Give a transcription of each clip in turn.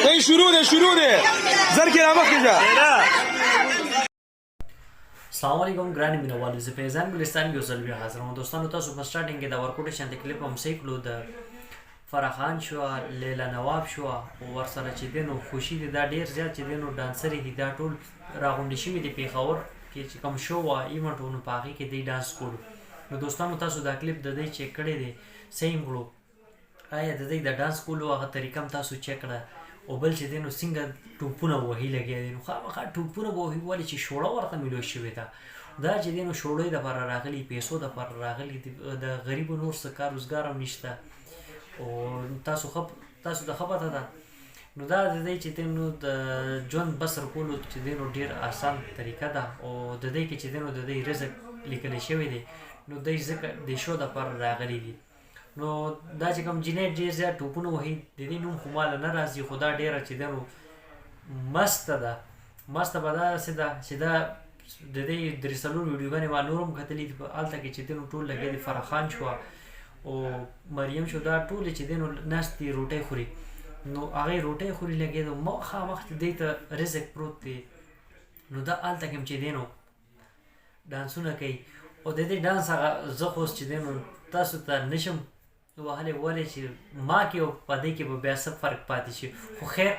ای شروع دی، شروع دی، زر کې رامخکې شه. السلام علیکم ګران مینوالو، زه فیضان ګلستان یو ځل بیا حاضر یم. دوستانو، تاسو په سټارټینګ کې د ورکوټ شانتې کلیپ هم صحیح کړو. د فرحان شو، لیلا نواب شو، او ورسره چې دی نو خوشي دي. دا ډیر زیات چې دی نو ډانسرې دي. دا ټول راغونډې شوي دي. پېښور کې چې کوم شو وه، ایونټ و، نو په هغې کې دی ډانس کولو. نو دوستانو، تاسو دا کلیپ د دی چیک کړی دی، صحیح هم کړو؟ آیا د دې د ډانس کولو هغه طریقه هم تاسو چیک کړه؟ او بل چې دی نو څنګه ټوپونه وهي لګیا دي، نو خامخا ټوپونه به وهي، ولې چې شوړه ورته ملو شوې ده. دا چې دی نو شوړې دپاره راغلي، پیسو دپاره راغلي دي. د غریبو نور څه کار روزګار هم نشته، او تاسو ښه تاسو ته ښه پته ده. نو دا د دې چې دی نو د ژوند بسر کولو چې دی نو ډیر اسان طریقه ده، او د دې کې چې دی نو د دې رزق لیکل شوی دی، نو دی ځکه د شو دپاره راغلي دي. نو دا چې کوم جنې ډېر زیات ټوپونه وهي، د دې نوم خو ماله نه راځي، خو دا ډېره چې ده نو مسته ده. مسته به داسې ده چې دا د دې درې څلور ویډیوګانې ما نور هم کتلې دي. په هلته کې چې دی نو ټول لګیا دي. فرخان شوه او مریم شو، دا ټولې چې دی نو ناست دي، روټۍ خوري. نو هغې روټۍ خوري لګیا دی، مخامخ دی ته رزق پروت دی. نو دا هلته کې هم چې دی نو ډانسونه کوي، او د دې ډانس هغه زه خو اوس چې دی نو تاسو ته نشم وهلی، ولې چې ما کې او په دې کې به بیا څه فرق پاتې شي. خو خیر،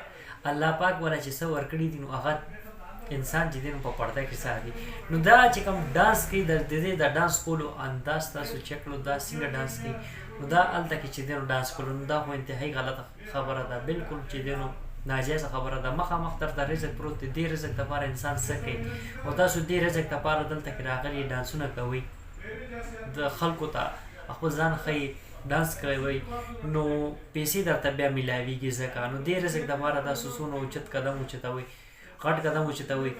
الله پاک ولا چې څه ورکړي دي، نو هغه انسان چې دی نو په پرده کې ساتي. نو دا چې کوم ډانس کوي، د دې د ډانس کولو انداز تاسو چک کړو، دا څنګه ډانس کوي. نو دا هلته کې چې دی نو ډانس کولو، نو دا خو انتهایي غلطه خبره ده، بالکل چې دی نو ناجایزه خبره ده. مخامخ درته رزق پروت دی، دې رزق دپاره انسان څه کوي؟ او تاسو دې رزق دپاره دلته کې راغلي، ډانسونه کوئ، د خلکو ته خپل ځان ښیي، ډانس کوئ، نو پیسې درته بیا میلاویږي. ځکه نو دې رزق دپاره تاسو څونه اوچت قدم اوچتوئ، غټ قدم اوچتوي،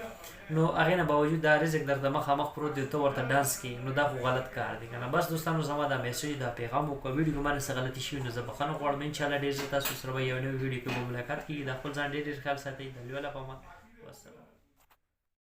نو هغې نه باوجود دا رزق درته مخامخ پروت دی، ته ورته ډانس کې، نو دا خو غلط کار دی که نه؟ بس دوستانو، زما دا میسج، دا پیغام و. که ویډیو کې ما نه څه غلطي شوي، نو زه بخښنه غواړم. انشاءالله ډېر زر تاسو سره به یو نوې ویډیو کې به ملاقات کېږي. د خپل ځان ډېر ډېر خیال ساتئ. د لوی الله په امان، والسلام.